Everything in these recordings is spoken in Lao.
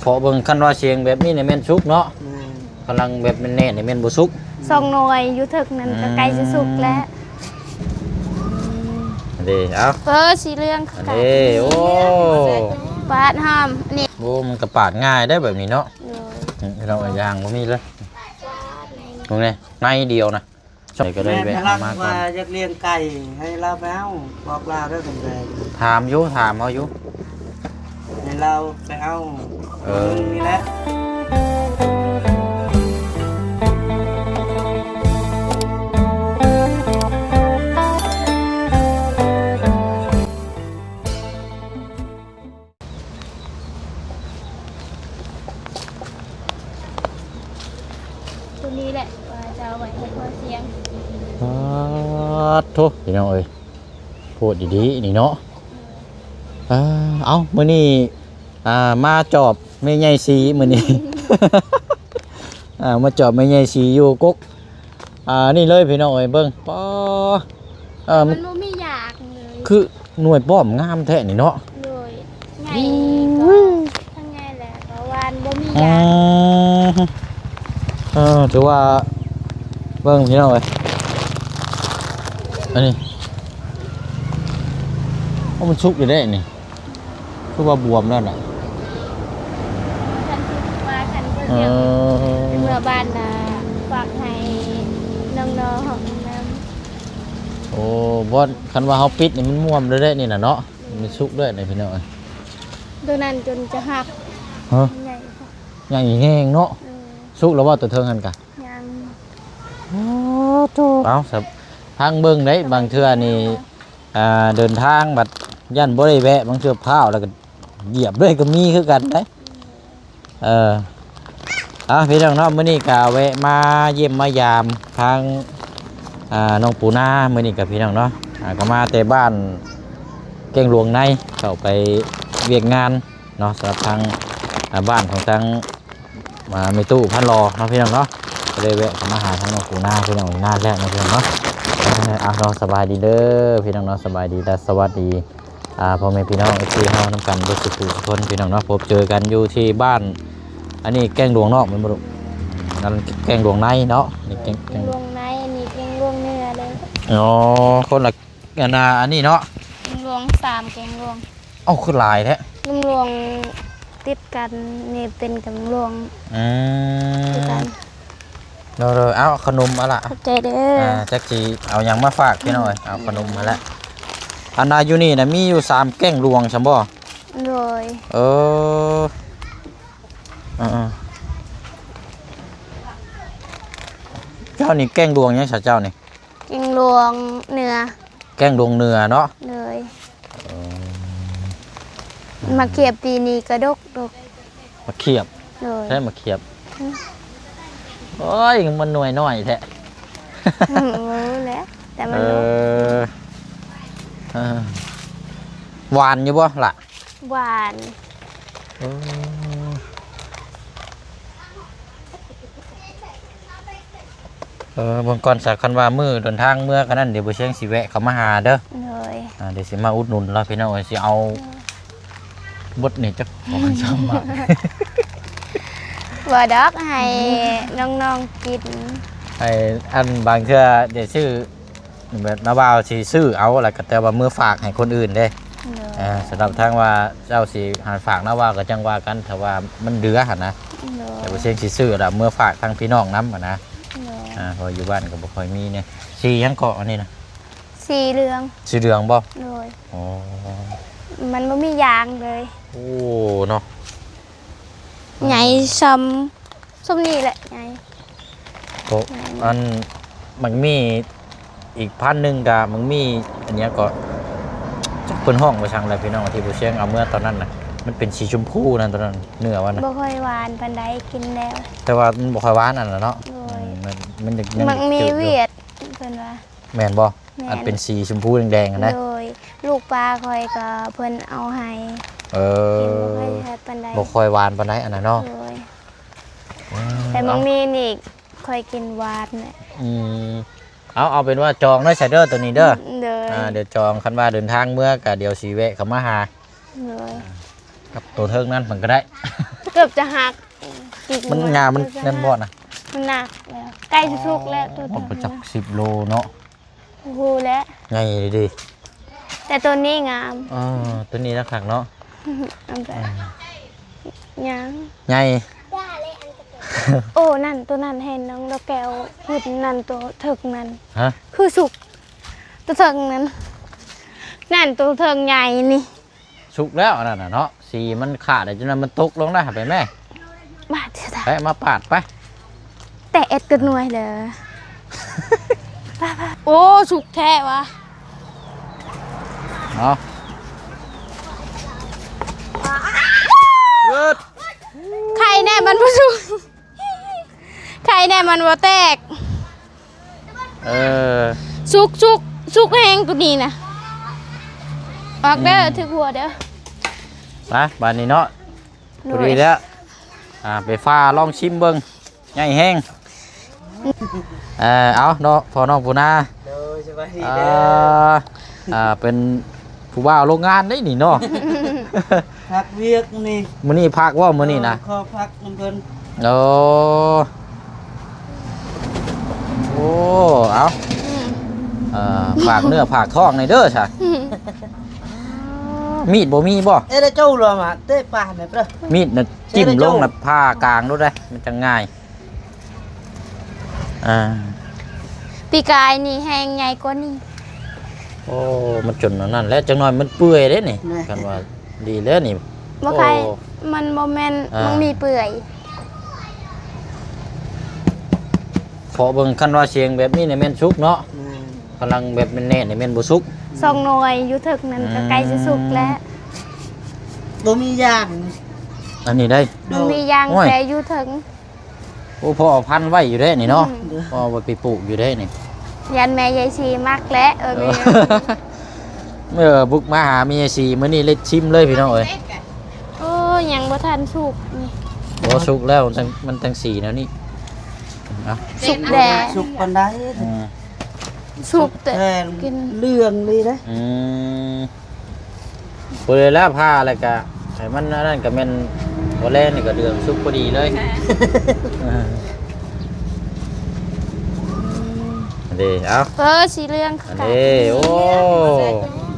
ເພາະເບິ່ງ ຄັນວ່າສຽງແບບນີ້ນີ້ແມ່ນສຸກເນາະ. ແມ່ນ. ກຳລັງແບບແໜ້ນໆນີ້ແມ່ນບໍ່ສຸກ. ສອງໜ່ວຍຢູ່ເທິງນັ້ນກໍໃກ້ຈະສຸກແລ້ວ. ອືມ ເດ້ ເອົາ ເອີ ສີເຫຼືອງຄືກັນ. ເດ້ ໂອ້ ປາດຫອມນີ້. ໂອ້ ມັນກໍປາດງ່າຍໄດ໋ແບບນີ້ເນາະ. ໂດຍ. ອືມ ພີ່ນ້ອງເອີຍ ຢ່າງບໍ່ມີເລີຍ. ເບິ່ງແດ່ ໃນດຽວນະ. ໃສ່ກໍໄດ້ແວະເອົາມາກ່ອນ. ແມ່ນພະລັກວ່າຢາກລ້ຽງໄກ່ ໃຫ້ລາວໄປເອົາ ບອກລາວເດີຄັນແບບ. ຖາມຢູ່ ຖາມເອົາຢູ່ ໃຫ້ລາວໄປເອົາ. ເອີ ນີ້ແຫຼະ. ຕົວນີ້ແຫຼະວ່າຈະເອົາໄວ້ໃຫ້ພໍ່ສຽງ. ປາດໂທ້ ພີ່ນ້ອງເອີຍ ໂພດອີ່ຫຼີນີ້ເນາະ. ເອີ ເອົ້າ ມື້ນີ້ ອ່າ ມາຈອບແມ່ໃຫຍ່ສີມື້ນີ້ ອ່າ ມາຈອບແມ່ໃຫຍ່ສີຢູ່ກົກ ອ່າ ນີ້ເລີຍ ພີ່ນ້ອງເອີຍ ເບິ່ງ ປາ ເອີ ມັນ ມັນບໍ່ມີຢາກເລີຍ ຄື ໜ່ວຍປ້ອມງາມແທ້ນີ້ເນາະ. ໂດຍ ໃຫຍ່ ອືມ ກໍທັງໃຫຍ່ແຫຼະ ກໍຫວ່ານບໍ່ມີຢາກ. ອືມ ເອີ ຖືວ່າ ເບິ່ງ ພີ່ນ້ອງເອີຍ ອັນນີ້ ໂອ້ ມັນສຸກຢູ່ເດ້ນີ້ ຄືວ່າບວມແລ້ວນະ. ຄັນຊິວ່າຄັນບໍ່ ເອີ ສຽງ ເມື່ອບ້ານນະ ຝາກໃຫ້ນ້ອງໆນຳ. ໂອ້ ບໍ່ ຄັນວ່າເຮົາປິດນີ້ມັນມ່ວມເລີຍເດ້ນີ້ນະເນາະ. ອືມ ມັນສຸກເລີຍນີ້ພີ່ນ້ອງເອີຍ ຕົວນັ້ນຈົນຈະຫັກ. ຮະ ໃຫຍ່ ໃຫຍ່ແຮງເນາະ. ເອີ ສຸກແລ້ວບໍ່ຕົວເທິງຫັ້ນກະ? ຍັງ. ໂອ້ໂຕ ເອົາ ທາງເບິ່ງໄດ໋ ບາງເທື່ອນີ້ ອ່າ ເດີນທາງບັດຢ້ານບໍ່ໄດ້ແວະ ບາງເທື່ອພ້າວແລ້ວກໍຢຽບເລີຍກໍມີຄືກັນໄດ໋. ເອີ ອ່າ ພີ່ນ້ອງເນາະ ມື້ນີ້ກໍແວະມາຢ້ຽມມາຢາມທາງ ອ່າ ນ້ອງປູນາ ມື້ນີ້ກໍພີ່ນ້ອງເນາະ ອ່າ ກໍມາແຕ່ບ້ານແກ້ງຫຼວງໃນ ເຂົ້າໄປວຽກງານເນາະ ສຳລັບທາງ ອ່າ ບ້ານຂອງທາງ ອ່າ ແມ່ຕູ້ພັນຫຼໍ່ເນາະ ພີ່ນ້ອງເນາະ ກໍເລີຍແວະເຂົ້າມາຫາທາງນ້ອງປູນາ ພີ່ນ້ອງ ນານແລ້ວເນາະ ພີ່ນ້ອງເນາະ. ເອີ ເອົາເນາະ ສະບາຍດີເດີ ພີ່ນ້ອງເນາະ ສະບາຍດີ ແລະ ສະຫວັດດີ ອ່າ ພໍ່ແມ່ພີ່ນ້ອງ ເອັຟຊີ ເຮົານຳກັນເບິດສູ່ຜູ້ທຸກຄົນ ພີ່ນ້ອງເນາະ. ພົບເຈີກັນຢູ່ທີ່ບ້ານ ອັນນີ້ແກ້ງຫຼວງນອກແມ່ນບໍ່ລູກ? ອັນນັ້ນແກ້ງຫຼວງໃນເນາະ ນີ້ແກ້ງ ແກ້ງຫຼວງໃນ ອັນນີ້ແກ້ງຫຼວງເໜືອເດີ. ອໍ ຄົນລະ ອັນນ່າ ອັນນີ້ເນາະ ແກ້ງຫຼວງສາມ ແກ້ງຫຼວງ. ເອົ້າ ຄືຫຼາຍແທ້? ແກ້ງຫຼວງຕິດກັນ ນີ້ເປັນແກ້ງຫຼວງ. ອືມ ຄືກັນ. ໂດຍໆ ເອົາຂະໜົມເອົາລະ ຂອບໃຈເດີ. ອ່າ ຈັກຊິເອົາຫຍັງມາຝາກພີ່ນ້ອງເອີຍ ເອົາຂະໜົມຫັ້ນແຫຼະ. ອັນນ່າ ຢູ່ນີ້ນະມີຢູ່ສາມແກ້ງຫຼວງຊັ້ນບໍ່? ໂດຍ. ເອີ ເອີໆ ເຈົ້ານີ້ແກ້ງຫຼວງຫຍັງຊະເຈົ້ານີ້? ແກ້ງຫຼວງເໜືອ. ແກ້ງຫຼວງເໜືອເນາະ. ໂດຍ. ເອີ ໝາກຂຽບປີນີ້ກະດົກໆ. ໝາກຂຽບ? ໂດຍ. ໃຊ່ໝາກຂຽບ? ອືມ ໂອ້ຍ ມັນໜ່ວຍນ້ອຍແທ້. ອືມ ບໍ່ຮູ້ແຫຼະ ແຕ່ມັນ ເອີ ດົກ. ເອີ ຫວານຢູ່ບໍ່ລະ? ຫວານ. ເອີ ເອີ ເບິ່ງກ່ອນຊະ ຄັນວ່າມື້ເດີນທາງເມືອຄັນນັ້ນ ດຽວບໍ່ຊຽງຊິແວະເຂົ້າມາຫາເດີ. ໂດຍ. ອ່າ ດຽວຊິມາອຸດໜູນລາວ ພີ່ນ້ອງເອີຍ ຊິເອົາ ໂດຍ ບົດນີ້ຈັກສອງສາມບາດ. ບໍ່ດອກ ໃຫ້ນ້ອງໆກິນ ໃຫ້ອັນ ບາງເທື່ອໄດ້ຊື້ ແບບນ້າບ່າວຊິຊື້ເອົາ ແລ້ວກໍແຕ່ວ່າເມືອຝາກໃຫ້ຄົນອື່ນເດ້. ໂດຍ. ເອີ ສຳລັບທາງວ່າເຈົ້າຊິໃຫ້ຝາກນ້າບ່າວກໍຈັ່ງວ່າກັນ ຖ້າວ່າມັນເຫຼືອຫັ້ນນະ. ໂດຍ. ແຕ່ວ່າຊຽງຊິຊື້ລະເມືອຝາກທາງພີ່ນ້ອງນຳຫັ້ນນະ. ໂດຍ. ອ່າ ເພາະຢູ່ບ້ານກໍບໍ່ຄ່ອຍມີແນ່. ສີຫຍັງເກາະອັນນີ້ນະ? ສີເຫຼືອງ. ສີເຫຼືອງບໍ່? ໂດຍ. ອໍ ມັນບໍ່ມີຢາງເລີຍ. ໂອ້ ເນາະ. ໃຫຍ່ຊ່ຳ ຊ່ຳນີ້ແຫຼະໃຫຍ່. ໂອ້ ໃຫຍ່ ອັນໝາກມີ້ອີກພັນໜຶ່ງກະໝາກມີ້ ອັນຫຍັງເກາະ ຈັກເພິ່ນຮ້ອງວ່າຈັ່ງໃດພີ່ນ້ອງ ທີ່ບໍ່ຊຽງເອົາເມືອຕອນນັ້ນນະ ມັນເປັນສີຊົມພູນັ້ນ ຕອນນັ້ນເນື້ອມັນນະ ບໍ່ຄ່ອຍຫວານປານໃດ ກິນແລ້ວ ແຕ່ວ່າມັນບໍ່ຄ່ອຍຫວານອັນນັ້ນເນາະ. ໂດຍ. ອືມ ມັນ ມັນຍັງ ມັກມີວຽດເພິ່ນວ່າ ແມ່ນບໍ່? ແມ່ນ. ອັນເປັນສີຊົມພູແດງໆຫັ້ນນະ. ໂດຍ. ລູກປ້າຂ້ອຍກໍເພິ່ນເອົາໃຫ້. ເອີ ກິນບໍ່ຄ່ອຍແຊບປານໃດ ບໍ່ຄ່ອຍຫວານປານໃດອັນນັ້ນເນາະ. ໂດຍ. ອືມ ແຕ່ມັນມີນີ້ ຂ້ອຍກິນຫວານແຫຼະ. ອືມ ເອົາ ເອົາເປັນວ່າຈອງເດີ ຊະເດີ ໂຕນີ້ເດີ. ໂດຍ. ອ່າ ດຽວຈອງ ຄັນວ່າເດີນທາງເມືອກະດຽວຊິແວະເຂົ້າມາຫາ. ໂດຍ. ກັບໂຕເທິງນັ້ນມັນກໍໄດ້. ເກືອບຈະຫັກ. ມັນງາມັນແໜ້ນບໍ່ນະ? ມັນໜັກແລ້ວ ໃກ້ຈະສຸກແລ້ວ. ໂອ້ ໂຕນີ້ ມັນໄປຈັກສິບໂລເນາະ. ໂອ້ໂຫ ແຫຼະ ໃຫຍ່ເດ້ ແຕ່ໂຕນີ້ງາມ. ເອີ ໂຕນີ້ລະຄັກເນາະ. ອັນ ອືມ ຍັງໃຫຍ່. ໂອ້ ນັ້ນ ໂຕນັ້ນເຫັນນ້ອງດອກແກ້ວພຸ້ນ ນັ້ນໂຕເທິງນັ້ນ. ຮະ? ຄືສຸກ ໂຕເທິງນັ້ນ. ນັ້ນໂຕເທິງໃຫຍ່ນີ້. ສຸກແລ້ວອັນນັ້ນນະເນາະ. ສີມັນຂາດແລ້ວ ຈັ່ງນັ້ນມັນຕົກລົງນະ. ໄປແມ່ ບາດເສຍດາຍ ໄປມາປາດໄປ. ແຕ່ເອັດກະໜ່ວຍເດີ. ໄປໆ ໂອ້ ສຸກແທ້ວະ. ເອົາ ເອີດ ໄຂ່ແນ່ມັນບໍ່ສຸກ ໄຂ່ແນ່ມັນບໍ່ແຕກ. ເອີ ສຸກ ສຸກ ສຸກແຮງໂຕນີ້ນະ. ອອກເດີ ອືມ ຖືກຫົວເດີ. ມາບາດນີ້ເນາະ. ໂດຍ ພໍດີແລ້ວ ອ່າ ໄປຟ້າລອງຊິມເບິ່ງ ໃຫຍ່ແຮງ. ເອີ ເອົາເນາະ ພໍ່ນ້ອງປູນາ. ໂດຍ ສະບາຍດີເດີ. ອ່າ ອ່າ ເປັນຜູ້ບ່າວໂລງງານເດ້ນີ້ເນາະ. ພັກວຽກນີ້ ມື້ນີ້ພັກບໍ່ມື້ນີ້ນະ? ເອີ ຂໍພັກນຳເພິ່ນ. ໂອ້ ໂອ້ ເອົາ ອືມ ເອີ ຝາກເນື້ອຝາກທ້ອງແດ່ເດີຊະ. ອືມ ມີດບໍ່ມີບໍ່? ເອີ ເຈົ້າລະມາເຕະປານະ ມີດນະຈິ້ມລົງນະ ຜ່າກາງໂລດເດ້ ມັນຈັ່ງງ່າຍ. ອ່າ ປີກາຍນີ້ແຮງໃຫຍ່ກວ່ານີ້. ໂອ້ ມັນຈົນອັນນັ້ນແຫຼະ ຈັກໜ້ອຍມັນເປື່ອຍເດ້ນີ້. ແມ່ນ ຄັນວ່າດີແລ້ວນີ້. ບໍ່ໄຄ ໂອ້ ມັນບໍ່ແມ່ນ ອ່າ ມັນມີເປື່ອຍ. ເພາະເບິ່ງ ຄັນວ່າສຽງແບບນີ້ນີ້ແມ່ນສຸກເນາະ. ແມ່ນ ກຳລັງແບບແໜ້ນໆນີ້ແມ່ນບໍ່ສຸກ. ສອງໜ່ວຍຢູ່ເທິງນັ້ນ ອືມ ກໍໃກ້ຈະສຸກແລ້ວ. ບໍ່ມີຢາງ ອັນນີ້ໄດ້ ມັນມີຢາງ ໂອ້ຍ ແຕ່ຢູ່ເທິງ. ໂອ້ ພໍເອົາພັນໄວ້ຢູ່ເດ້ນີ້ເນາະ. ອືມ ພໍໄວ້ໄປປູກຢູ່ເດ້ນີ້. ຢ້ານແມ່ຍາຍສີມັກແຫຼະ. ເອີ ເອີ ແມ່ ເອີ ບຸກມາຫາແມ່ຍາຍສີມື້ນີ້ເລີຍຊິມເລີຍພີ່ນ້ອງເອີຍ. ໂອ້ ຍັງບໍ່ທັນສຸກນີ້. ບໍ່ ສຸກແລ້ວ ມັນຈັ່ງ ມັນຈັ່ງສີແນວນີ້. ເອົາ ສຸກແດ່ ສຸກປານໃດ. ອືມ ສຸກແຕ່ ແຕ່ກິນເຫຼືອງນີ້ເດ້. ອືມ ພໍດີແລ້ວ ຜ່າແລ້ວກະໃຫ້ມັນອັນນັ້ນກະແມ່ນ ບໍ່ແລງນີ້ກະເດືອນສຸກພໍດີເລີຍ. ເອີ ເດ້ ເອົາ ເອີ ສີເຫຼືອງ ອັນນີ້ ໂອ້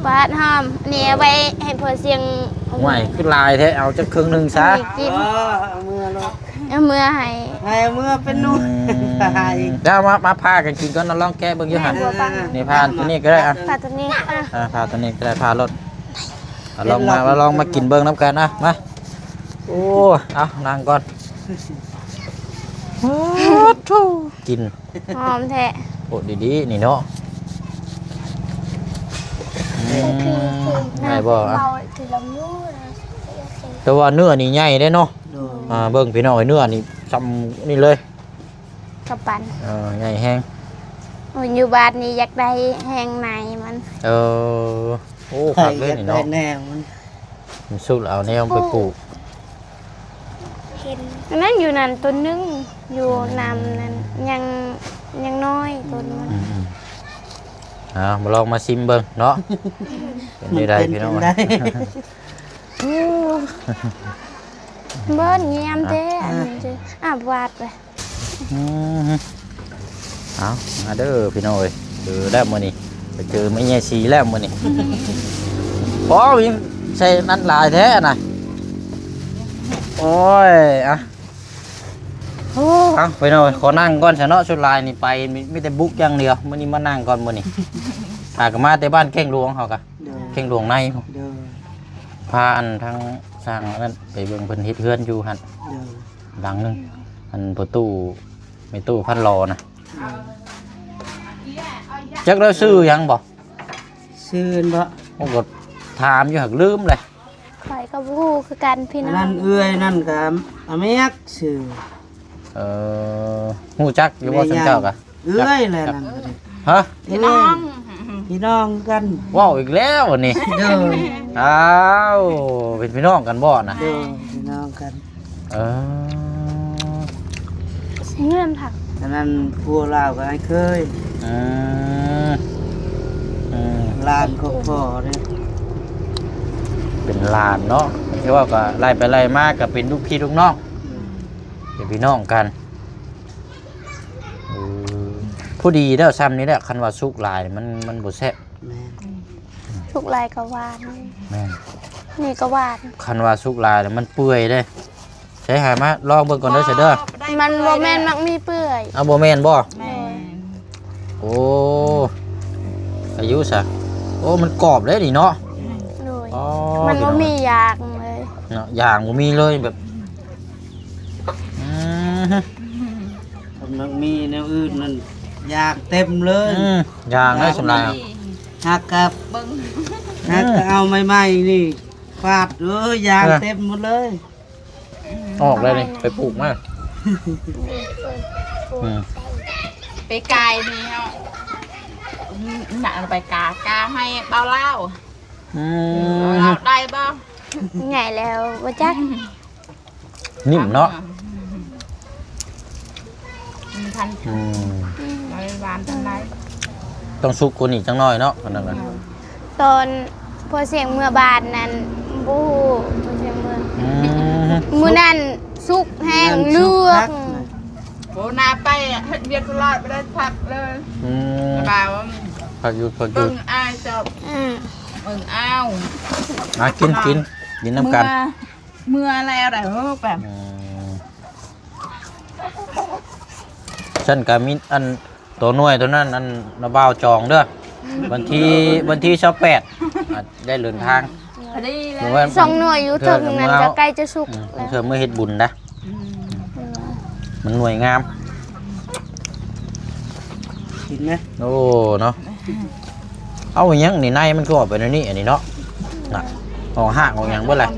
ປາດຫອມ ນີ້ເອົາໄວ້ໃຫ້ພໍ່ຊຽງ. ໂອ້ຍ ຄືຫຼາຍແທ້ ເອົາຈັກເຄິ່ງໜຶ່ງຊະ. ນີ້ກິນ ເອີ ເອົາເມືອໂລດ. ເອົາເມືອໃຫ້ ໃຫ້ເອົາເມືອເປັນໜ່ວຍ. ອືມ ເອົາມາ ມາພາກັນກິນກ່ອນນະ ລອງແກະເບິ່ງຢູ່ຫັ້ນ. ນີ້ພາໂຕນີ້ກໍໄດ້ອະ ພາໂຕນີ້ ອ່າ ພາໂຕນີ້ກໍໄດ້ ພາໂລດ. ເອົາລອງມາ ເອົາລອງມາກິນເບິ່ງນຳກັນນະ ມາ. ໂອ້ ເອົານັ່ງກ່ອນ. ໂອ້ໂທ້ ກິນ ຫອມແທ້. ໂອ້ ດີໆ ນີ້ເນາະ. ອືມ ໄດ້ບໍ່ ອ່ະ ແຕ່ວ່າເນື້ອນີ້ໃຫຍ່ເດ້ເນາະ. ໂດຍ ອ່າ ເບິ່ງພີ່ນ້ອງເອີຍ ເນື້ອນີ້ຊ່ຳນີ້ເລີຍ ກຳປັນ. ເອີ ໃຫຍ່ແຮງ. ໂອ້ຍ ຢູ່ບ້ານນີ້ຢາກໄດ້ແຮງໃນມັນ. ເອີ ໂອ້ ຄັກເລີຍນີ້ເນາະ. ມັນສຸກແລ້ວເອົາແນວໄປປູກ. ເຫັນ ອັນນັ້ນຢູ່ນັ້ນຕົ້ນໜຶ່ງ ຢູ່ນຳນັ້ນ ຍັງ ຍັງນ້ອຍຕົ້ນມັນ. ອືມໆ ເອົາ ມາລອງມາຊິມເບິ່ງເນາະ. ເປັນໄດ້ ເປັນໄດ້ພີ່ນ້ອງ. ເບິ່ງງາມແທ້ ອ່ະ ອັນນີ້ ອ່ະ ຫວາດໄປ. ອືມ ເອົາ ມາເດີພີ່ນ້ອງເອີຍ ເຈີແລ້ວມື້ນີ້ ໄປເຈີແມ່ຍາຍສີແລ້ວມື້ນີ້. ໂອ້ຍ ໃສ່ນັ້ນຫຼາຍແທ້ນະ. ໂອ້ຍ ອ່ະ ໂອ້ ເອົາ ພີ່ນ້ອງເອີຍ ຂໍນັ່ງກ່ອນຊະເນາະ. ສ່ວນຫຼາຍນີ້ໄປມີ ມີແຕ່ບຸກຢ່າງດຽວ ມື້ນີ້ມານັ່ງກ່ອນມື້ນີ້. ຫາກໍມາແຕ່ບ້ານແກ້ງຫຼວງເຮົາກະ ໂດຍ ແກ້ງຫຼວງໃນພຸ້ນ. ໂດຍ ພາອັນທາງຊ່າງອັນນັ້ນໄປເບິ່ງ ເພິ່ນເຮັດເຮືອນຢູ່ຫັ້ນ. ໂດຍ ຫຼັງໜຶ່ງ ອັນພໍ່ຕູ້ ແມ່ຕູ້ພັນຫຼໍນະ. ຈັກລາວຊື່ຫຍັງບໍ່? ຊື່ອັນບໍ່? ໂອ້ ກໍຖາມຢູ່ ຫາກລືມເລີຍ. ຂ້ອຍກໍບໍ່ຮູ້ຄືກັນພີ່ນ້ອງ. ອັນນັ້ນເອື້ອຍນັ້ນກໍອາແມັກຊື່. ເອີ ຮູ້ຈັກຢູ່ບໍ່ ຊຸມເຈົ້າກະ? ເອື້ອຍແຫຼະນັ້ນກໍໄດ້. ຮະ? ພີ່ນ້ອງ ພີ່ນ້ອງກັນ. ເວົ້າອີກແລ້ວນີ້. ໂດຍ ອ້າວ ເປັນພີ່ນ້ອງກັນບໍ່ນະ? ໂດຍ ພີ່ນ້ອງກັນ. ເອີ ເຮືອນຜັກ ອັນນັ້ນຜົວລາວກັບອ້າຍເຂີຍ. ອືມ ອືມ ຫຼານຂອງພໍ່ເດ້. ເປັນຫຼານເນາະ ຄືວ່າກໍໄລ່ໄປໄລ່ມາກໍເປັນລູກພີ່ລູກນ້ອງ ເປັນພີ່ນ້ອງກັນ. ເອີ ພໍດີແລ້ວ ຊ່ຳນີ້ແຫຼະ ຄັນວ່າສຸກຫຼາຍມັນ ມັນບໍ່ແຊບ. ແມ່ນ ສຸກຫຼາຍກໍຫວານ. ແມ່ນ ນີ້ກໍຫວານ. ຄັນວ່າສຸກຫຼາຍແລ້ວມັນເປື່ອຍເດ້. ໃຊ້ຫາມາລອງເບິ່ງກ່ອນເດີ ເຊີເດີ. ມັນບໍ່ແມ່ນໝາກໝີ່ເປື່ອຍ. ເອົາ ບໍ່ແມ່ນບໍ່? ແມ່ນ. ໂອ້ ອາຍຸຊະ ໂອ້ ມັນກອບເດ້ນີ້ເນາະ. ໂດຍ ອໍ ມັນບໍ່ມີຢາງເລີຍເນາະ ຢາງບໍ່ມີເລີຍແບບ ອືມ ຄັນມັນມີແນວອື່ນນັ້ນຢາງເຕັມເລີຍ. ອືມ ຢາງໄດ້ສ່ວນຫຼາຍ ຫາກກັບເບິ່ງ ຫາກກໍເອົາໃໝ່ໆນີ້ ປາດ ເອີ ຢາງເຕັມໝົດເລີຍ. ອອກແລ້ວນີ້ ໄປປູກມາ. ອືມ ປີກາຍນີ້ເຮົາ ອືມ ໜັກໄປກາ ກາໃຫ້ບ່າວລາວ. ອືມ ບ່າວລາວໄດ້ບໍ່? ໃຫຍ່ແລ້ວບໍ່ຈັກ. ນິ້ມເນາະ. ອືມ ມັນທັນ ອືມ ອືມ ມັນຫວານທັນໄດ້. ຕ້ອງສຸກກວ່ານີ້ຈັກໜ້ອຍເນາະ ອັນນັ້ນນະ. ຕອນພໍ່ຊຽງເມືອບ້ານນັ້ນ ບໍ່ຮູ້ ພໍ່ຊຽງເມືອ ອືມ ມື້ນັ້ນສຸກແຮງ ເຫຼືອງ ໂອ້ ໜ້າໄປເຮັດວຽກຕະຫຼອດ ບໍ່ໄດ້ພັກເລີຍ. ອືມ ບ່າວ ພັກຢູ່ ພັກຢູ່ ເບິ່ງອ້າຍເຈົ້າ. ອືມ ເບິ່ງອ້າວ ມາກິນ ກິນ ກິນນຳກັນ. ເມື່ອ ເມື່ອແລ້ວໄດ໋ ເອີ ແບບ ອືມ ຊັ້ນກະມີອັນ ໂຕໜ່ວຍໂຕນັ້ນ ອັນນ້າບ່າວຈອງເດີ ວັນທີ ວັນທີຊາວແປດ ອາດໄດ້ເດີນທາງ. ພໍດີແລ້ວ ສອງໜ່ວຍຢູ່ເທິງນັ້ນກະໃກ້ຈະສຸກ ອືມ ແລ້ວ ເທື່ອມື້ເຮັດບຸນນະ. ອືມ ມັນໜ່ວຍງາມ ກິນໄໝ? ໂອ້ ເນາະ. ເອົາ ອີຫຍັງນີ້ ໃນມັນຄືອອກໄປແນວນີ້ ອັນນີ້ເນາະ ນະ ອອກຮາກອອກຫຍັງເບິດແຫຼະ.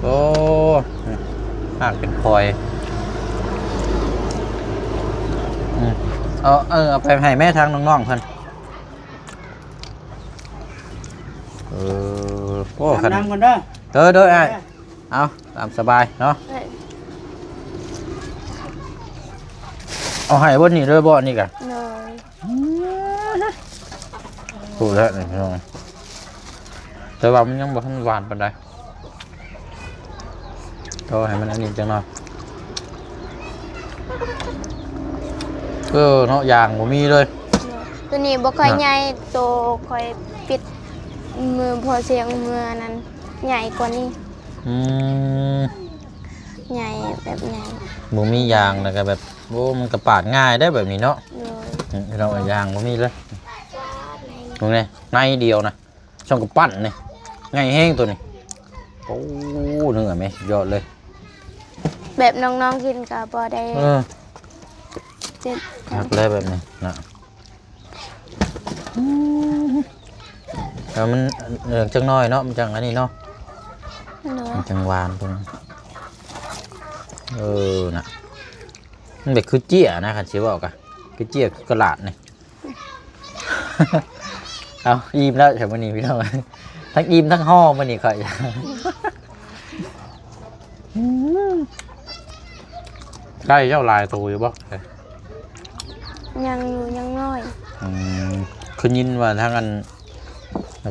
ໂອ້ ຮາກເປັນພອຍ. ອືມ ເອົາ ເອີ ເອົາໄປໃຫ້ແມ່ທາງນ້ອງໆເພິ່ນ. ເອີ ໂອ້ ອາບນ້ຳກ່ອນເດີ. ເດີ ໂດຍ ອ້າຍ. ເອົາ ຕາມສະບາຍເນາະ. ເອົາໃຫ້ເບິດນີ້ເລີຍບໍ່ ອັນນີ້ກະ? ໂດຍ ອືມ ຮູ້ແລ້ວນີ້ພີ່ນ້ອງ ແຕ່ວ່າມັນຍັງບໍ່ທັນຫວານປານໃດ. ກໍໃຫ້ມັນອັນນີ້ຈັກໜ້ອຍ. ເອີ ເນາະ ຢາງບໍ່ມີເລີຍ. ໂຕນີ້ບໍ່ຄ່ອຍໃຫຍ່ ໂຕຂ້ອຍປິດມື້ພໍ່ຊຽງເມືອນັ້ນໃຫຍ່ກວ່ານີ້. ອືມ ໃຫຍ່ແບບໃຫຍ່ ບໍ່ມີຢາງ ແລ້ວກໍແບບ ໂອ້ ມັນກໍປາດງ່າຍໄດ໋ແບບນີ້ເນາະ. ໂດຍ ອືມ ພີ່ນ້ອງເອີຍ ຢາງບໍ່ມີເລີຍ. ເບິ່ງແດ່ ໃນດຽວນະ ຊ່ອງກະປັ້ນນີ້ ໃຫຍ່ແຮງໂຕນີ້. ໂອ້ ເນື້ອແມ່ ສຸດຍອດເລີຍ. ແບບນ້ອງໆກິນກໍບໍ່ໄດ້ ເອີ ເຈັບ ຄັກແລ້ວແບບນີ້ນະ. ອືມ ແລ້ວມັນເຫຼືອງຈັກໜ້ອຍເນາະ ມັນຈັ່ງອັນນີ້ເນາະ. ໂດຍ ມັນຈັ່ງຫວານຕົວນີ້. ເອີ ນະ ມັນແບບຄືເຈ້ຍນະ ຄັນຊິເວົ້າກະ ຄືເຈ້ຍ ຄືກະຫຼາດນີ້. ເອົາ ອີ່ມແລ້ວຊະມື້ນີ້ພີ່ນ້ອງ ທັງອີ່ມທັງຫໍ່ມື້ນີ້ຂ້ອຍ. ໄກ່ເຈົ້າຫຼາຍໂຕຢູ່ບໍ່? ຍັງຢູ່ ຍັງນ້ອຍ. ອືມ ຄືຍິນວ່າທາງອັນ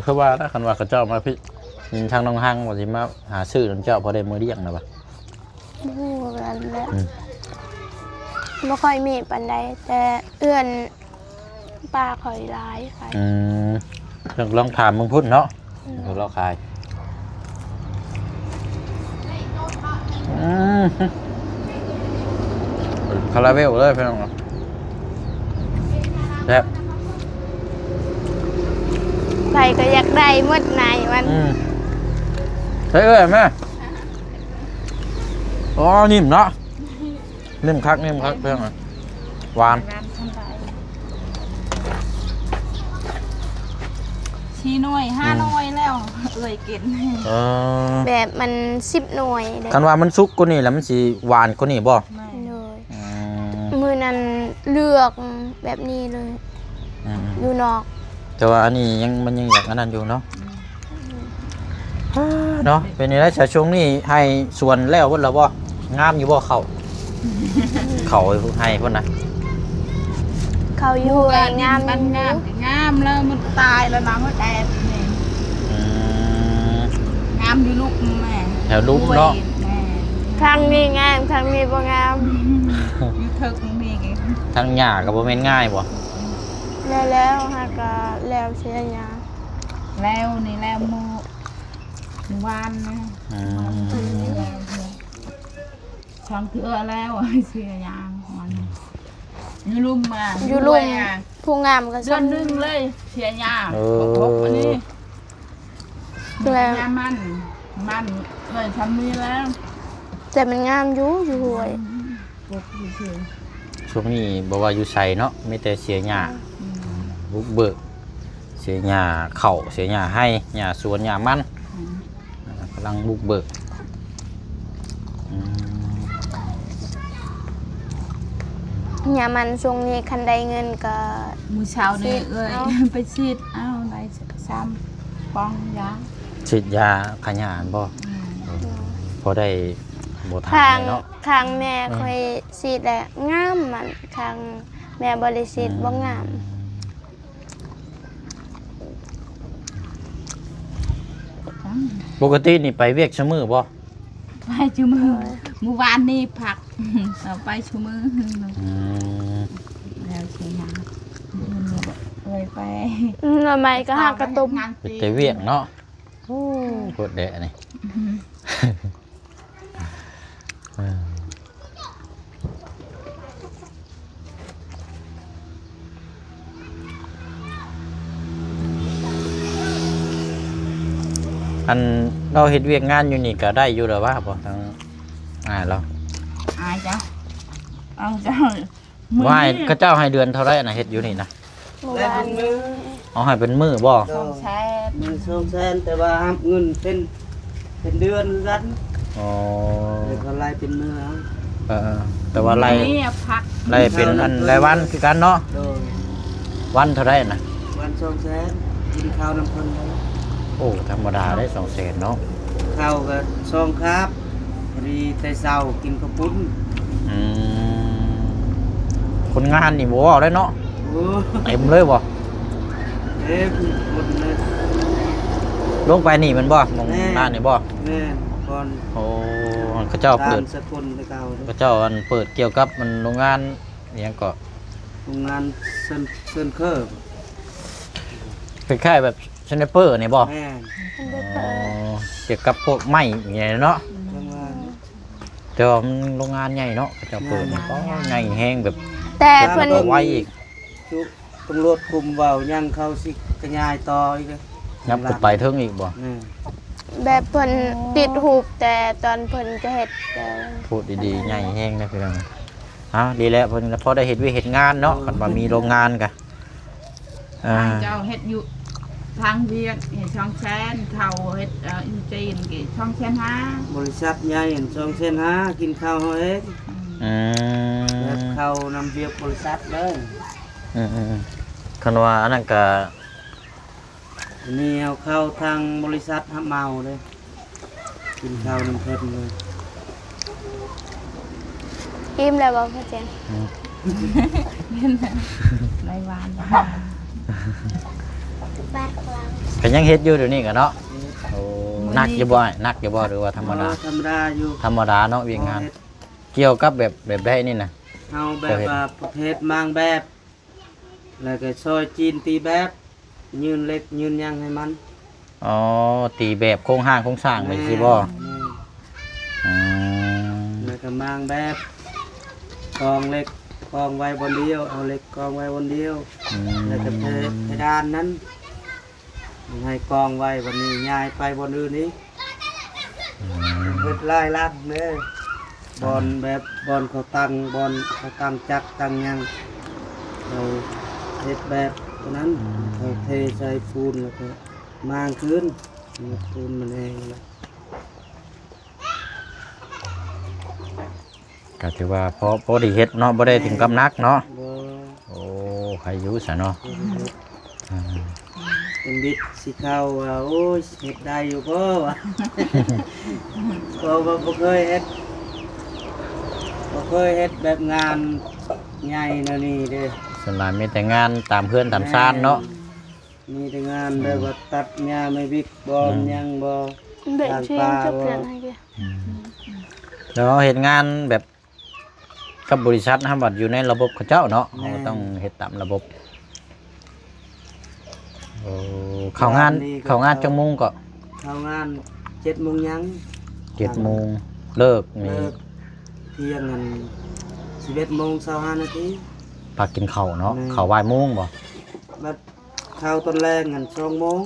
ຄືວ່າລະ ຄັນວ່າເຂົາເຈົ້າມາພີ້ ຍິນທາງນ້ອງຮັງວ່າຊິມາຫາຊື້ນຳເຈົ້າ ພໍໄດ້ມື້ລ້ຽງນະວ່າ. ບໍ່ຮູ້ຄືກັນແຫຼະ ອືມ ບໍ່ຄ່ອຍມີປານໃດ ແຕ່ເອື້ອນປ້າຂ້ອຍຫຼາຍ. ອືມ ລອງ ລອງຖາມເບິ່ງພຸ້ນເນາະ. ອືມ ເຂົາເຈົ້າຂາຍ ອືມ ຄາລາເວວເລີຍພີ່ນ້ອງ. ແຊບ ໃຜກໍຢາກໄດ້ໝົດໃນມັນ. ອືມ ໃສ່ເອື້ອຍແມ່. ອໍ ນິ້ມເນາະ ນິ້ມຄັກ ນິ້ມຄັກເພິ່ນ ຫວານ ຫວານທຳໄດ. ສີ່ໜ່ວຍ ຫ້າ ອືມ ໜ່ວຍແລ້ວ ເອື້ອຍກິນ. ເອີ ແບບມັນສິບໜ່ວຍເດ້. ຄັນວ່າມັນສຸກກວ່ານີ້ແລ້ວ ມັນຊິຫວານກວ່ານີ້ບໍ່? ແມ່ນ ໂດຍ. ອືມ ມື້ນັ້ນເລືອກແບບນີ້ເລີຍ. ອືມໆ ຢູ່ນອກ ແຕ່ວ່າອັນນີ້ຍັງ ມັນຍັງຢາກອັນນັ້ນຢູ່ເນາະ. ອືມ ເນາະ ເປັນຈັ່ງໃດຊະ ຊ່ວງນີ້ໄຮ່ສວນແລ້ວເບິດແລ້ວບໍ່? ງາມຢູ່ບໍ່ເຂົ້າ? ເຂົ້າໄຮ່ພຸ້ນນະ ເຂົ້າຢູ່ໄຮ່ງາມຢູ່. ງາມແລ້ວ ມັນຕາຍແລ້ວນະ ມັນແອດນີ້. ອືມ ງາມຢູ່ລຸມແມ່ ແຖວລຸ່ມເນາະ. ໂອ້ຍ ແມ່ ທາງນີ້ງາມ ທາງນີ້ບໍ່ງາມ. ຢູ່ເທິງນີ້ ທາງຫຍ້າກໍບໍ່ແມ່ນງ່າຍບໍ່? ແລ້ວ ແລ້ວຫາກະແລ້ວເສຍຫຍ້າ ແລ້ວນີ້ແລ້ວມື້ ມື້ວານນະ. ອືມ ສອງເທື່ອແລ້ວ ເສຍຫຍ້າມັນ ອືມ ຢູ່ລຸ່ມມາ ຢູ່ລຸ່ມ ຜູ້ງາມກໍເດືອນໜຶ່ງເລີຍເສຍຫຍ້າ. ເອີ ອັນນີ້ ແລ້ວ ຫຍ້າມັນ ມັນເອື້ອຍຊ່ຳນີ້ແລ້ວ ແຕ່ມັນງາມຢູ່ ຢູ່ຫ້ວຍ. ອືມ ປົກຊື່ໆ ຊ່ວງນີ້ບໍ່ວ່າຢູ່ໃສເນາະ ມີແຕ່ເສຍຫຍ້າ. ອືມ ບຸກເບີກ ເສຍຫຍ້າເຂົ້າ ເສຍຫຍ້າໄຮ່ ຫຍ້າສວນ ຫຍ້າມັນ. ອືມ ກຳລັງບຸກເບີກ. ອືມ ຫຍ້າມັນຊ່ວງນີ້ຄັນໄດ້ເງິນກໍ ມື້ເຊົ້ານີ້ ສີດ ເອື້ອຍ ເອົາ ໄປສີດເອົາ ໄດ້ສາມປ່ອງຢາ ສີດຢາຂະຫຍ້າຫັ້ນບໍ່? ອືມ ພໍໄດ້ບໍ່ທັນເນາະ. ຂ້າງແມ່ ອືມ ຂ້ອຍສີດແລ້ວງາມ ມັນ ຂ້າງແມ່ບໍ່ໄດ້ສີດ ອືມ ບໍ່ງາມ. ປົກກະຕິນີ້ໄປວຽກຊຸມື້ບໍ່? ໄປຊຸມື້ ໂດຍ ມື້ວານນີ້ພັກ ເອົາໄປຊຸມື້. ອືມ ແລ້ວຊິຫຍັງ ເອີຍ ໄປ ອືມ ໜໍ່ໄມ້ກໍຫາກະຕົ້ມ ເຮັດແຕ່ວຽກເນາະ. ໂອ້ ໂພດແດ່ນີ້. ອືມ ເອີ ອັນລາວເຮັດວຽກງານຢູ່ນີ້ກໍໄດ້ຢູ່ແລ້ວຫວາ ບໍ່ ທາງອ້າຍລາວ? ອ້າຍເຈົ້າ ອ້າຍເຈົ້າ ມື້ນີ້ ວ່າເຂົາເຈົ້າໃຫ້ເດືອນເທົ່າໃດນະ ເຮັດຢູ່ນີ້ນະ? ມື້ວານນີ້ ເອົາໃຫ້ເປັນມື້ບໍ່? ສອງແສນ ມື້ສອງແສນ ແຕ່ວ່າຮັບເງິນເປັນ ເປັນເດືອນຄືກັນ. ອໍ ແຕ່ກໍໄລ່ເປັນມື້ເອົາ. ເອີ ແຕ່ວ່າໄລ່ ມື້ນີ້ພັກ ໄລ່ເປັນອັນລາຍວັນຄືກັນເນາະ. ໂດຍ ວັນເທົ່າໃດນະ? ວັນສອງແສນ ກິນເຂົ້ານຳເພິ່ນເລີຍ. ໂອ້ ທຳມະດາເດ້ ສອງແສນເນາະ. ເຂົ້າກໍສອງຄາບ ພໍດີແຕ່ເຊົ້າກິນເຂົ້າປຸ້ນ. ອືມ ຄົນງານນີ້ບໍ່ເວົ້າເລີຍເນາະ. ໂອ້ ເຕັມເລີຍບໍ່? ເຕັມຄົນເລີຍ. ລົງໄປນີ້ແມ່ນບໍ່? ໝ່ອງ ແມ່ນ ຮ້ານນີ້ບໍ່? ແມ່ນ ບ່ອນ ໂອ້ ເຂົາເຈົ້າເປີດ ສາກອນແຕ່ເກົ່າ ເຂົາເຈົ້າອັນເປີດກ່ຽວກັບມັນໂຮງງານ ອີຫຍັງເກາະ ໂຮງງານເຊີນ ເຊີນເຄີ ຄ້າຍໆແບບສະໄນເປີນີ້ບໍ່? ແມ່ນ ອໍ ກ່ຽວກັບພວກໄມ້ອີຫຍັງເນາະ. ໂຮງງານ ແຕ່ວ່າມັນໂຮງງານໃຫຍ່ເນາະ ເຂົາເຈົ້າເປີດນີ້ ໃຫຍ່ ກໍໃຫຍ່ແຮງແບບ ແຕ່ເພິ່ນ ເອົາໄວ້ອີກ ຈຸ ຕຳຫຼວດຄຸມເວົ້າຫຍັງ ເຂົາຊິຂະຫຍາຍຕໍ່ອີກເດ້. ຍັບຂຶ້ນໄປເທິງອີກບໍ່? ແມ່ນ ແບບເພິ່ນຕິດຮູບແຕ່ຕອນເພິ່ນຈະເຮັດ ແຕ່ ໂພດດີໆ ໃຫຍ່ແຮງເດ້ພີ່ນ້ອງ. ເອົາ ດີແລ້ວ ເພິ່ນພໍໄດ້ເຮັດວຽກເຮັດງານເນາະ. ໂອ້ ຄັນວ່າມີໂຮງງານກະ ເອີ ເຈົ້າເຮັດຢູ່ທາງວຽກເຮັດສອງແສນ ເຂົ້າເຮັດ ເອີ ຢູ່ຈີນກໍສອງແສນຫ້າ ບໍລິສັດໃຫຍ່ສອງແສນຫ້າ ກິນເຂົ້າເຮົາເອງ. ອືມ ແບບເຂົ້ານຳວຽກບໍລິສັດເລີຍ. ອືມໆໆ ຄັນວ່າອັນນັ້ນກະ ອັນນີ້ເຮົາເຂົ້າທາງບໍລິສັດຮັບເໝົາເດ້ ກິນເຂົ້ານຳເພິ່ນເລີຍ. ອີ່ມແລ້ວບໍ່ພໍ່ແຈງ? ອືມ ໄດ້ຫວານ ກໍຍັງເຮັດຢູ່ດຽວນີ້ກະເນາະ. ໂອ້ ໜັກຢູ່ບໍ່ອ້າຍ? ໜັກຢູ່ບໍ່ ຫຼືວ່າທຳມະດາ? ອໍ ທຳມະດາຢູ່ ທຳມະດາເນາະ ວຽກງານ. ເຮັດ ກ່ຽວກັບແບບ ແບບໃດນີ້ນະ? ເຮົາແບບວ່າປະເພດມ້າງແບບ ແລ້ວກໍຊ່ອຍຈີນຕີແບບ ຍື່ນເຫຼັກຍື່ນຫຍັງໃຫ້ມັນ. ອໍ ຕີແບບໂຄງຮ່າງໂຄງສ້າງໄປຊີ້ບໍ່? ແມ່ນ ອືມ ແລ້ວກໍມ້າງແບບ ກອງເຫຼັກກອງໄວ້ບ່ອນດຽວ ເອົາເຫຼັກກອງໄວ້ບ່ອນດຽວ. ອືມ ແລ້ວກໍເພ ເພດານນັ້ນ ໃຫ້ກອງໄວ້ ບັດນີ້ຍ້າຍໄປບ່ອນອື່ນອີກ. ອືມ ເຮັດຫຼາຍຫຼັງເດ້ ບ່ອນແບບ ບ່ອນເຂົາຕັ້ງ ບ່ອນເຂົາຕັ້ງຈັກຕັ້ງຫຍັງ ເຂົາເຮັດແບບນັ້ນ. ອືມ ເຂົາເທໃສ່ປູນ ແລ້ວກໍມ້າງຄືນ ປູນມັນແຫ້ງແລ້ວ. ກໍຖືວ່າພໍ ພໍໄດ້ເຮັດເນາະ ບໍ່ໄດ້ເຖິງກັບໜັກເນາະ. ບໍ່ ໂອ້ ໃຄຢູ່ຊະເນາະ. ບໍ່ໄດ້ເຮັດ ອ່າ ເປັນບິດຊິເຂົ້າວ່າ ໂອ້ຍ ເຮັດໄດ້ຢູ່ບໍ່ວະ ເພາະວ່າບໍ່ເຄີຍເຮັດ ບໍ່ເຄີຍເຮັດແບບງານໃຫຍ່ແນວນີ້ເດ້. ສ່ວນຫຼາຍມີແຕ່ງານຕາມເຮືອນຕາມຊານເນາະ. ແມ່ນ ມີແຕ່ງານແບບວ່າ ອືມ ຕັດຫຍ້າໄມ້ວິກບໍ່ ອືມ ຫຍັງບໍ່ ແບບຊີ້ ເຈົ້າເຄື່ອງໃຫ້ແກ ອືມ ແລ້ວເຮົາເຮັດງານແບບກັບບໍລິສັດ ເຮົາບັດຢູ່ໃນລະບົບເຂົາເຈົ້າເນາະ ແມ່ນ ເຮົາກໍຕ້ອງເຮັດຕາມລະບົບ. ໂອ້ ເຂົ້າງານ ເຂົ້າງານຈັກໂມງເກາະ? ເຂົ້າງານເຈັດໂມງຍັງ ເຈັດໂມງ ເລີກນີ້ ເລີກທ່ຽງ ອັນ ສິບເອັດໂມງຊາວຫ້ານາທີ ພັກກິນເຂົ້າເນາະ. ແມ່ນ ເຂົ້າບ່າຍໂມງບໍ່? ບັດເຂົ້າຕອນແລງ ອັນ ສອງໂມງ.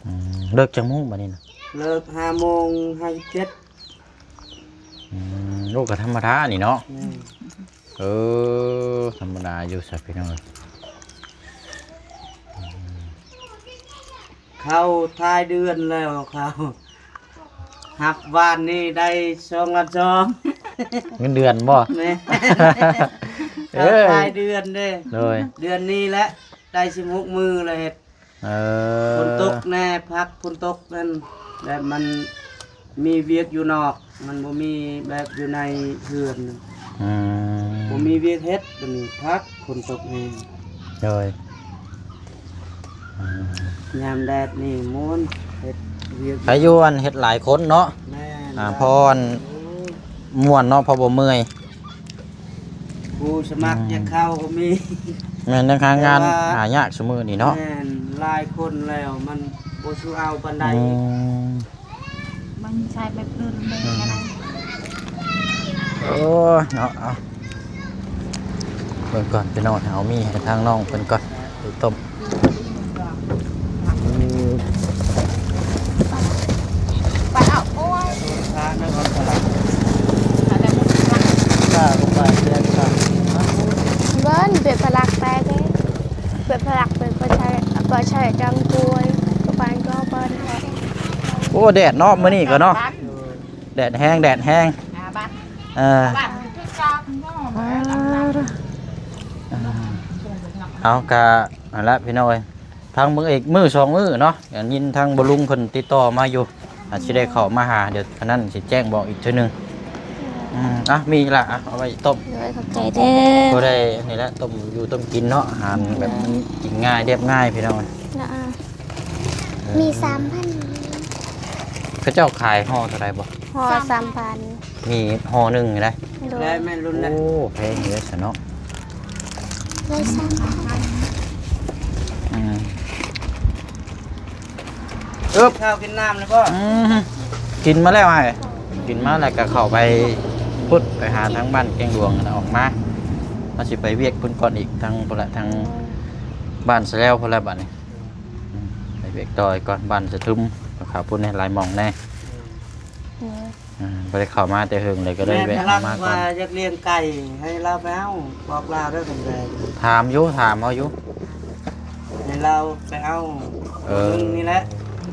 ອືມ ເລີກຈັກໂມງບັດນີ້ນະ? ເລີກຫ້າໂມງຫ້າສິບເຈັດ. ອືມ ໂອ້ ກໍທຳມະດານີ້ເນາະ. ແມ່ນ ເອີ ທຳມະດາຢູ່ຊະ ພີ່ນ້ອງເອີຍ. ເຂົ້າທ້າຍເດືອນແລ້ວ ເຂົ້າ ຮັບວານນີ້ໄດ້ສອງລ້ານສອງ. ເງິນເດືອນບໍ່? ແມ່ນ ເອີ ເຂົ້າທ້າຍເດືອນເດ້. ໂດຍ ເດືອນນີ້ແຫຼະ ໄດ້ສິບຫົກມື້ແລ້ວເຮັດ. ເອີ ຝົນຕົກແນ່ ພັກຝົນຕົກນັ້ນ ແບບມັນມີວຽກຢູ່ນອກ ມັນບໍ່ມີແບບຢູ່ໃນເຮືອນ. ອືມ ບໍ່ມີວຽກເຮັດ ບັດນີ້ພັກຝົນຕົກແນ່. ໂດຍ ອືມ ຍາມແດດນີ້ມ່ວນ ເຮັດວຽກ ໃຜຢູ່ ອັນ ເຮັດຫຼາຍຄົນເນາະ. ແມ່ນ ອ່າ ເພາະ ອັນ ໂອ້ ມ່ວນເນາະ ເພາະບໍ່ເມື່ອຍ. ຜູ້ສະໝັກ ອືມ ຢາກເຂົ້າກໍມີ. ແມ່ນ ຍັງຫາງານ ແຕ່ວ່າ ຫາຍາກຊຸມື້ນີ້ເນາະ. ແມ່ນ ຫຼາຍຄົນແລ້ວມັນບໍ່ສູ້ເອົາປານໃດ. ອືມ ມັນໃຊ້ແບບອື່ນແມ່ນ ອືມ ນະ. ໂອ້ຍເນາະ ເອົາ ເບິ່ງກ່ອນພີ່ນ້ອງ ເອົາມີໃຫ້ທາງນ້ອງເພິ່ນກ່ອນ ໄປຕົ້ມ. ອືມ ໄປເອົາ ໂອ້ຍ ເບິ່ງ ເປັນພະລັກແປເດ້ ເປັນພະລັກ ເປັນປະຊາ ປະຊາຈັງກວຍ ກະປານກໍເປີດ. ໂອ້ ແດດເນາະ ມື້ນີ້ກໍເນາະ ແດດແຮງ ແດດແຮງ. ອ່າ ບາດ ເອີ ບາດ ເອົາກະ ນັ້ນລະພີ່ນ້ອງເອີຍ ທາງມື້ອີກມື້ສອງມື້ເນາະ ໄດ້ຍິນທາງພໍ່ລຸງເພິ່ນຕິດຕໍ່ມາຢູ່ ອາດຊິໄດ້ເຂົ້າມາຫາ ດຽວອັນນັ້ນຊິແຈ້ງບອກອີກເທື່ອໜຶ່ງ. ອືມ ອ່ະ ມີລະ ອ່ະ ເອົາໄວ້ຕົ້ມ. ໂດຍ ຂອບໃຈເດີ. ບໍ່ໄດ້ ນີ້ແຫຼະ ຕົ້ມຢູ່ຕົ້ມກິນເນາະ ອາຫານແບບ ອືມ ມັນກິນງ່າຍ ລຽບງ່າຍ ພີ່ນ້ອງ. ລະ ອ່າ ເອີ ມີສາມພັນ ເຂົາເຈົ້າຂາຍຫໍ່ເທົ່າໃດບໍ່? ຫໍ່ສາມພັນ ມີຫໍ່ໜຶ່ງໄດ໋. ໂດຍ ແມ່ນລຸ້ນນະ. ໂອ້ ແພງເດີຊະເນາະ ຮ້ອຍສາມພັນ. ອືມ ເອີບ ເຂົ້າກິນນ້ຳແລ້ວບໍ່? ອືມ ກິນມາແລ້ວອ້າຍ ກິນມາແລ້ວກໍເຂົ້າໄປພຸ້ນ ໄປຫາທາງບ້ານແກ້ງຫຼວງ ອອກມາ ເຮົາຊິໄປວຽກພຸ້ນກ່ອນອີກ ທາງພຸ້ນລະ ທາງບ້ານສະແລວພຸ້ນລະບາດນີ້. ອືມ ໄປວຽກຕໍ່ກ່ອນ ບ້ານສະທຶມ ເຂົ້າພຸ້ນແດ່ ຫຼາຍໝ່ອງແດ່. ໂດຍ ອ່າ ບໍ່ໄດ້ເຂົ້າມາແຕ່ເຫິງເລີຍ ກໍເລີຍແວ່ເຂົ້າມາກ່ອນ. ວ່າຢາກລ້ຽງໄກ່ ໃຫ້ລາວໄປເອົາ ບອກລາວເດີ. ຄັນໄດ້ ຖາມຢູ່ ຖາມເອົາຢູ່ ໃຫ້ລາວໄປເອົາ. ເອີ ນີ້ແຫຼະ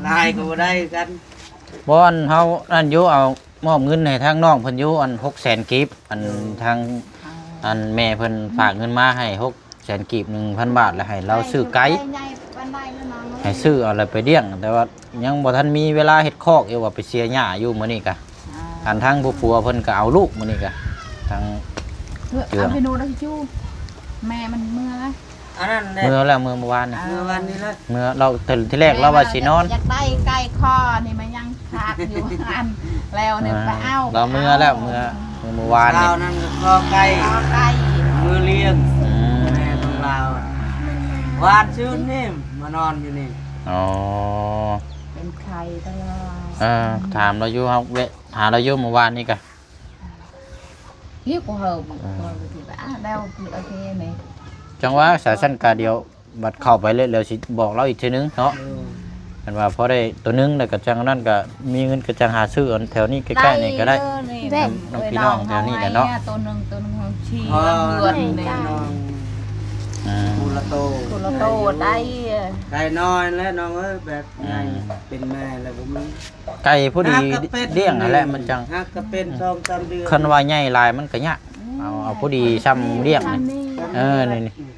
ຫຼາຍກໍບໍ່ໄດ້ຄືກັນ. ບໍ່ ອັນເຮົາອັນຢູ່ ເອົາມອບເງິນໃຫ້ທາງນ້ອງເພິ່ນຢູ່ ອັນ ຫົກແສນກີບ ອັນ ເອີ ທາງ ອັນແມ່ເພິ່ນຝາກເງິນມາໃຫ້ ຫົກແສນກີບ ໜຶ່ງພັນບາດ ແລ້ວໃຫ້ລາວຊື້ໄກ່ ໃຫ້ຊື້ເອົາແລ້ວໄປລ້ຽງ ແຕ່ວ່າຍັງບໍ່ທັນມີເວລາເຮັດຄອກຢູ່ ວ່າໄປເສຍຫຍ້າຢູ່ມື້ນີ້ກະ. ອ່າ ອັນທາງຜູ້ຜົວເພິ່ນກະເອົາລູກມື້ນີ້ກະ ທາງເຈື່ອງ ເອົາໄປໂນດແລ້ວຊິຈູ ແມ່ມັນເມືອແລ້ວ. ອັນນັ້ນແຫຼະ ເມືອແລ້ວ ເມືອມື້ວານນີ້ ອ່າ ເມືອວານນີ້ແຫຼະ ເມືອ. ລາວ ທີແລກລາວວ່າຊິນອນ ຢາກໄດ້ໄກ່ຄໍນີ້ ມາຍັງຄາກຢູ່ຫັ້ນ ແລ້ວນີ້ ອ່າ ໄປເອົາ ລາວເມືອແລ້ວ ເມືອ ເມືອມື້ວານນີ້. ເຊົ້ານັ້ນກໍຄໍໄກ່ ຄໍໄກ່ ມື້ລ້ຽງ ອືມ ແມ່ຂອງລາວ ວານຊືນນີ້ມານອນຢູ່ນີ້. ອໍ ເປັນໄຂ້ຕະຫຼອດ. ເອີ ຖາມລາວຢູ່ ເຮົາແວະຫາລາວຢູ່ມື້ວານນີ້ກະ ຫິວກໍເຫີ ເອີ ກໍຄືວ່າ ອ່າ ແລ້ວຄືໂອເຄນີ້ ຈັ່ງວ່າສາຊັ້ນກະດຽວ ບັດເຂົ້າໄປແລ້ວ ແລ້ວຊິບອກລາວອີກເທື່ອໜຶ່ງເນາະ. ເອີ ຄັນວ່າພໍໄດ້ໂຕໜຶ່ງ ແລ້ວກໍຈັ່ງນັ້ນ ກໍມີເງິນກໍຈັ່ງຫາຊື້ອັນແຖວນີ້ໃກ້ໆນີ້ກໍໄດ້ ໄດ້ ນຳ ນຳພີ່ນ້ອງແຖວນີ້ແຫຼະເນາະ. ໂຕໜຶ່ງ ໂຕໜຶ່ງເຮົາຊີ້ ເອີ ເດືອນນີ້ ອືມ ຜູ້ລະໂຕ ຜູ້ລະໂຕໄດ້. ໄກ່ນ້ອຍແຫຼະນ້ອງເອີຍ ແບບໃຫຍ່ ອືມ ເປັນແມ່ແລ້ວບໍ່ມີ ໄກ່ພໍດີລ້ຽງຫັ້ນແຫຼະ ມັນຈັ່ງ ຫາກະເປັນ ອືມ ສອງສາມເດືອນ. ຄັນວ່າໃຫຍ່ຫຼາຍມັນກະຍາກ ອືມ ເອົາ ເອົາພໍດີຊ່ຳລ້ຽງນີ້. ເອີ ນີ້ ນີ້ ອືມ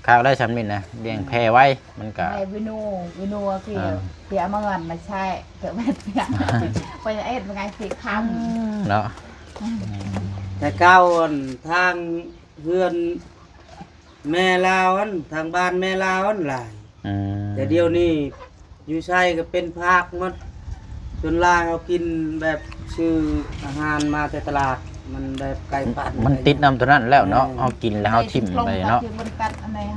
ຄັກໄດ້ຊ່ຳນີ້ນະ ລ້ຽງແຜ່ໄວ້ ມັນກະ ໄດ້ວິນູ ວິນູທີ່ ອ່າ ທີ່ເອົາມາເງິນມາໃຊ້ ເກີດແມ່ນ ໄປເອັດວ່າໄງ ຊິຄຳ ເນາະ. ອືມ ແຕ່ເກົ່າ ອັນ ທາງເຮືອນ ແມ່ລາວຫັ້ນ ທາງບ້ານແມ່ລາວຫັ້ນຫຼາຍ. ອືມ ແຕ່ດຽວນີ້ຢູ່ໃສກໍເປັນພາກໝົດ. ສ່ວນຫຼາຍເຮົາກິນແບບຊື້ອາຫານມາແຕ່ຕະຫຼາດ ມັນແບບໄກ່ປັ່ນ ມັນຕິດນຳຕົວນັ້ນແລ້ວເນາະ. ແມ່ນ ເຮົາກິນແລ້ວເຮົາຖິ້ມໄປເນາະ. ເ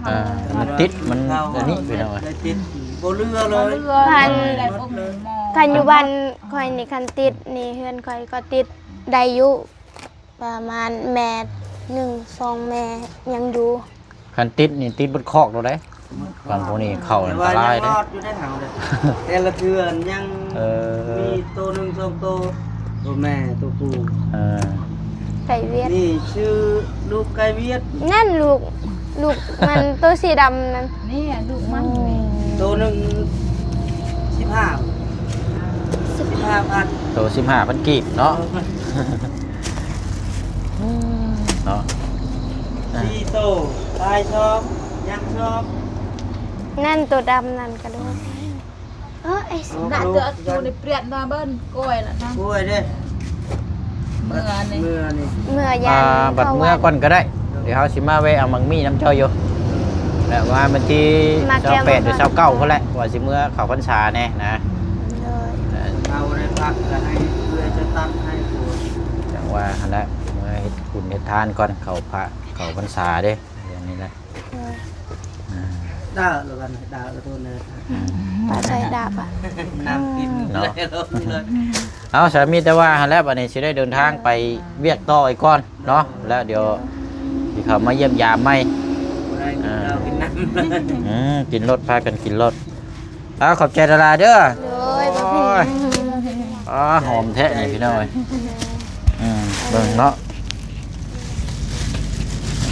ອີ ມັນຕິດ ມັນອັນນີ້ໄປແລ້ວ ໄດ້ຕິດ ບໍ່ເຫຼືອເລີຍ ບໍ່ເຫຼືອ ຄັນ ໄດ້ບໍ່ໝໍ ຄັນຢູ່ບ້ານຂ້ອຍນີ້ ຄັນຕິດນີ້ ເຮືອນຂ້ອຍກໍຕິດໄດ້ຢູ່ ປະມານແມ່ໜຶ່ງສອງແມ່ຍັງຢູ່. ຄັນຕິດນີ້ຕິດເບິດຄອກໂລດເດ້. ບັດພວກນີ້ເຂົ້າອັນຕະລາຍເດ້ ແຕ່ວ່າຍັງລອດຢູ່ໄດ໋ເຮົາເດ້ ແຕ່ລະເທື່ອຍັງ ເອີ ມີໂຕໜຶ່ງສອງໂຕ ໂຕແມ່ໂຕຜູ້ ເອີ ໄກ່ຫວຽດ ນີ້ຊື່ລູກໄກ່ຫວຽດ ນັ້ນລູກ ລູກມັນໂຕສີດຳນັ້ນ ນີ້ລູກມັນນີ້ ໂຕໜຶ່ງສິບຫ້າ ສິບຫ້າພັນ ໂຕສິບຫ້າພັນກີບເນາະ ເນາະ ສີ່ໂຕ ຕາຍສອງ ຍັງສອງ ນັ້ນໂຕດຳນັ້ນກະໂດດ ເອີ ໄອ້ ໜ້າເທື່ອຢູ່ໃນເປຍນະເບິ່ນກ້ອຍລະນະ ກ້ອຍເດ້ ເມືອນີ້ ເມືອນີ້ ເມືອຍາມ ອ່າ ບັດເມືອກ່ອນກໍໄດ້ ດຽວເຮົາຊິມາແວະເອົາໝາກມີ້ນຳເຈົ້າຢູ່ ແລ້ວວ່າວັນທີຊາວແປດ ຫຼື ຊາວເກົ້າພຸ້ນແຫຼະ ວ່າຊິເມືອເຂົ້າພັນສາແດ່ນະ ໂດຍ ເອົາໄດ້ພັກກໍໃຫ້ເອື້ອຍຈະຕັດໃຫ້ ຈັ່ງວ່າຫັ້ນແຫຼະ ເມືອເຮັດບຸນເຮັດທານກ່ອນ ເຂົ້າພະ ເຂົ້າພັນສາເດ້ ຢ່າງນີ້ແຫຼະ ເອີ ດາລະກັນ ດາລະໂທນເດີ ອືມ ປາໄຊດາປະ ນ້ຳກິນເນາະ ເອົາ ສາມີແຕ່ວ່າຫັ້ນແຫຼະ ບັດນີ້ຊິໄດ້ເດີນທາງໄປວຽກຕໍ່ອີກກ່ອນເນາະ ແລ້ວດຽວຊິເຂົ້າມາຢ້ຽມຢາມໃໝ່ ບໍ່ໄດ້ກິນເຫຼົ້າກິນນ້ຳ ອືມ ກິນໂລດ ພາກັນກິນໂລດ ອ່າ ຂອບໃຈຫຼາຍໆເດີ ໂດຍ ບໍ່ເປັນຫຍັງ ໂອ້ຍ ອ່າ ຫອມແທ້ນີ້ພີ່ນ້ອງເອີຍ ອືມ ເບິ່ງເນາະ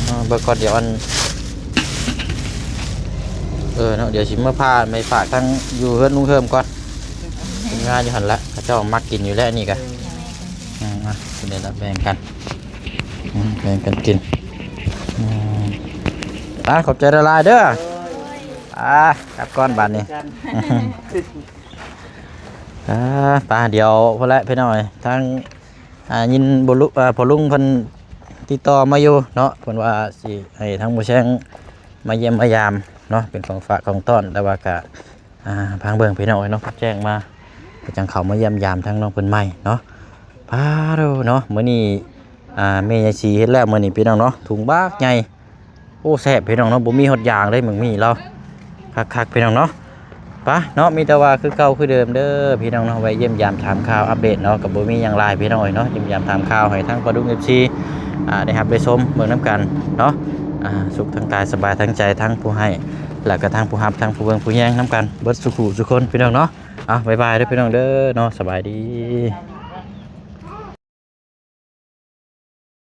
ອ່າ ເບິ່ງກ່ອນ ດຽວອັນ ເອີເນາະ ດຽວຊິມາພາໄປຝາກທາງຢູ່ເຮືອນລຸງເຮີມກ່ອນ ເປັນງານຢູ່ຫັ້ນລະ ເຂົາເຈົ້າມັກກິນຢູ່ແລ້ວນີ້ກະ ອືມ ອ່ະ ເປັນໄດລະ ແບ່ງກັນ ອືມ ແບ່ງກັນກິນ ອືມ ອ່າ ຂອບໃຈຫຼາຍໆເດີ ອ່າ ກັບກ່ອນບາດນີ້ ອ່າ ໄປ ດຽວພຸ້ນແຫຼະພີ່ນ້ອງເອີຍ ທາງ ອ່າ ຍິນບໍ່ລຸ ອ່າ ພໍ່ລຸງເພິ່ນຕິດຕໍ່ມາຢູ່ເນາະ ເພິ່ນວ່າຊິໃຫ້ທາງໝູ່ແຊງມາຢ້ຽມມາຢາມເນາະ ເປັນຂອງຝາກຂອງຕ້ອນ ແຕ່ວ່າກະ ອ່າ ຟັງເບິ່ງພີ່ນ້ອງເອີຍເນາະ ເພິ່ນແຈ້ງມາ ກໍຈັ່ງເຂົ້າມາຢ້ຽມຢາມທາງນ້ອງເພິ່ນໃໝ່ເນາະ ປາໂທ້ເນາະ ມື້ນີ້ ອ່າ ແມ່ຍາຍສີເຮັດແລ້ວມື້ນີ້ພີ່ນ້ອງເນາະ ຖົງບັກໃຫຍ່ ໂອ້ ແຊບພີ່ນ້ອງເນາະ ບໍ່ມີຮອດຢາງເດ້ ໝາກມີ້ລາວ ຄັກໆ ພີ່ນ້ອງເນາະ ປະເນາະ ມີແຕ່ວ່າຄືເກົ່າຄືເດີມເດີພີ່ນ້ອງເນາະ ໄວ້ຢ້ຽມຢາມຖາມຂ່າວອັບເດດເນາະ ກໍບໍ່ມີຫຍັງຫຼາຍພີ່ນ້ອງເອີຍເນາະ ຢ້ຽມຢາມຖາມຂ່າວໃຫ້ທາງປາດຸງ ເອັຟຊີ ອ່າ ໄດ້ຮັບໄດ້ຊົມເບິ່ງນຳກັນເນາະ ອ່າ ສຸກທັງກາຍສະບາຍທັງໃຈ ທັງຜູ້ໃຫ້ ແລ້ວກໍທັງຜູ້ຮັບ ທັງຜູ້ເບິ່ງຜູ້ແຍງນຳກັນເບິດສູ່ຜູ້ສູ່ຄົນພີ່ນ້ອງເນາະ ເອົາ ບາຍບາຍເດີພີ່ນ້ອງເດີເນາະ ສະບາຍດີ.